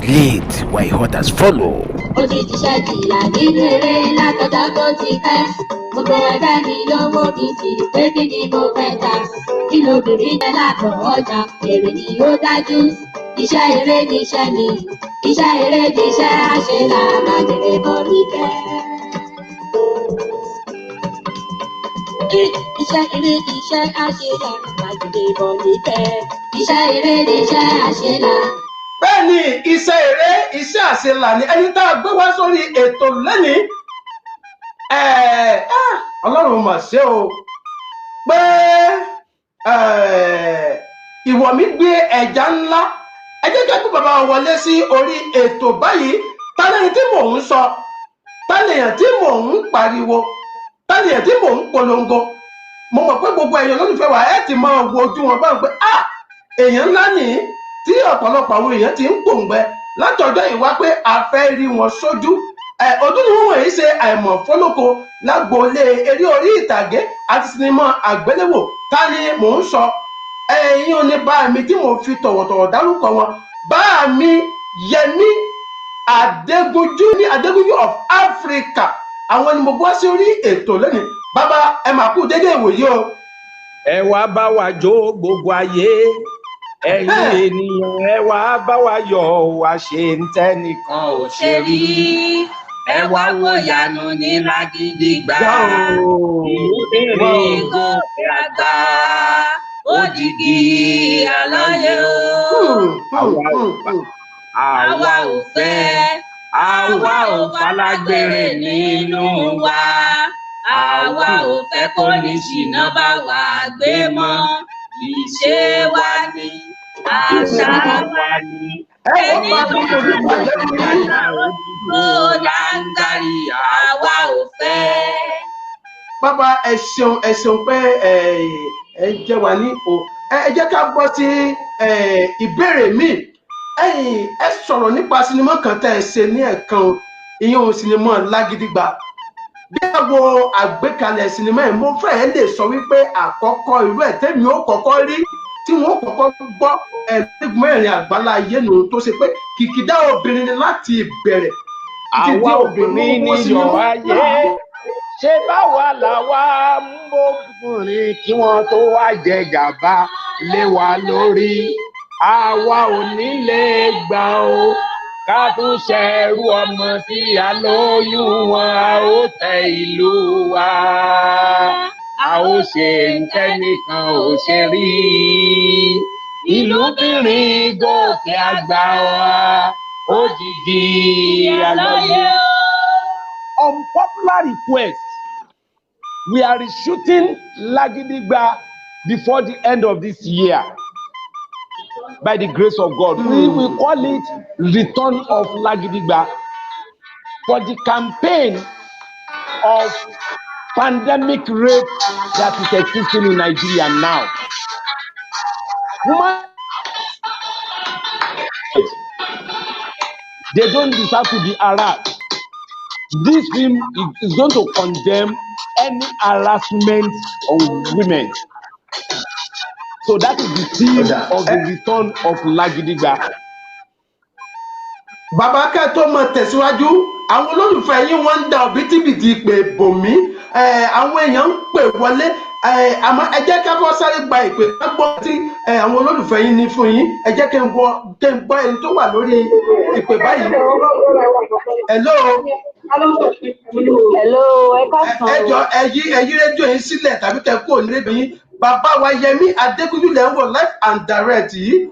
We lead while others follow. Ó ti jíṣẹ́ jìyà nínú eré látọjọ́ tó ti pẹ́. Gbogbo ẹgbẹ́ mi lówó mi sì pé kí ni mo fẹ́ ta. Kí lobìnrin jẹ́ láàbọ̀ ọjà, èrè ni ó dájú. Iṣẹ́ eré ni iṣẹ́ mi, iṣẹ́ eré ni iṣẹ́ àṣelà, májèrè bọ̀ níbẹ̀. Iṣẹ́ eré ni iṣẹ́ àṣelà, májèrè bọ̀ níbẹ̀. Iṣẹ́ eré ni iṣẹ́ àṣelà. Bẹ́ẹ̀ ni, iṣẹ́ eré iṣẹ́ àṣelà ni ẹni tá a gbé wá sórí ètò lẹ́nìí. Ọlọ́run mà ṣe o pé ìwọ̀ mi gbé ẹja ńlá. Ẹ jẹ́ ká gbé bàbá wa wọlé sí orí ètò báyìí. Ta lẹni tí mò ń sọ? Ta lèèyàn tí mò ń pariwo? Ta lèèyàn tí mò ń polongo? Mo mọ̀ pé gbogbo èèyàn lólùfẹ́ wa ẹ ti máa wo ojú wọn báwọn pé ah, èèyàn ńlá nìyí tí ọ̀pọ̀lọpọ̀ àwọn èèyàn ti ń pòǹgbẹ látọjọ́ ìwá pé a fẹ́ rí wọn sójú. Ojú ni wọ́n wọ̀nyí ṣe àìmọ̀ fọ́lọ́kọ lágboolé eré orí ìtàgé àti sinimá àgbéléwò. Ta ni mò ń sọ? Ẹ̀yin ò ní bá mi tí mò ń fi tọ̀wọ̀tọ̀wọ̀ dárúkọ wọn, bá mi Yẹmí Adégúnjú ní Adégúnjú of Africa. Àwọn ni mo gbọ́ sí orí ètò lónìí. Bàbá, ẹ máa kú dédé ìwòyí o. Ẹ wá bá wa jó gbogbo ayé, ẹ̀yin ènìyàn, ẹ wá bá wa yọ̀, wá ṣe ń tẹ́nìkan ò ṣe rí. Ẹ wá wo yanu ní Lágídígbà, ìlú gòkè àgbà, òjìgì àlọ́yé o. Àwa ò fẹ́, àwa ò falágbèrè nínú wa, àwa ò fẹ́ kó ní ṣìnà bá wa gbé mọ́. Ìṣe wa ni, àṣà wa ni, ẹni tó ó dáńgárí, àwa ò fẹ́. Bàbá, ẹ ṣeun, ẹ ṣeun pé ẹ jẹ́ wa ní o. Ẹ jẹ́ ká bọ́ sí ìbéèrè míì. Ẹ̀yin ẹ sọ̀rọ̀ nípa sinimá kan tẹ́ ẹ ṣe ní ẹ̀kan, ìyẹn sinimá Lágídígbà. Bí a wo àgbékalẹ̀ sinimá yìí, mo fẹ́ẹ́ lè sọ wípé àkọ́kọ́ irú ẹ̀ tẹ́mi ó kọ́kọ́ rí tí wọ́n kọ́kọ́ gbọ́ ẹ̀ẹ́dẹ́gbẹ̀rin àgbálá ayé nù tó ṣe pé kìkìdá obìnrin ni láti ìbẹ̀rẹ̀. Àwa obìnrin ní yọ̀ ayé, ṣé báwa làwa ń bóbìnrin kí wọ́n tó wá jẹ gàba lé wa lórí? Àwa ò ní lè gbà ó ká tún ṣẹrú ọmọ tí a lóyún wọn. A ó tẹ ìlú wa, a ó ṣe ntẹ́nìkan ò ṣe rí. Ìlúbìnrin gòkè àgbà wa, òjijì àlọ́yé. Unpopular request, we are reshooting Lagidigba before the end of this year. By the grace of God, we will call it Return of Lagidigba for the campaign of pandemic rape that is existing in Nigeria now. Women, they don't deserve to be harassed. This film is going to condemn any harassment on women. So that is the theme of the Return of Lagidigba. Bàbá, kẹ́ tó mọ tẹ̀síwájú, àwọn olólùfẹ́ yín wọ́n ń da òbítíbitì ìpè bòmí, àwọn èèyàn ń pè wọlé, àmọ́ ẹ jẹ́ ká kọ́ sáré gba ìpè ká gbọ́ tí àwọn olólùfẹ́ yín ní fún yín. Ẹ jẹ́ kí n gbọ́ ẹni tó wà lórí ìpè báyìí. Hello. Hello, ẹ káàsán. Ẹ jọ, ẹ yí rédíò yín sílẹ̀ tàbí kẹ́ kúrò ní rédíò yín. Bàbá wa Yẹmí Adégúnjú lẹ́ ń wò live and direct yìí.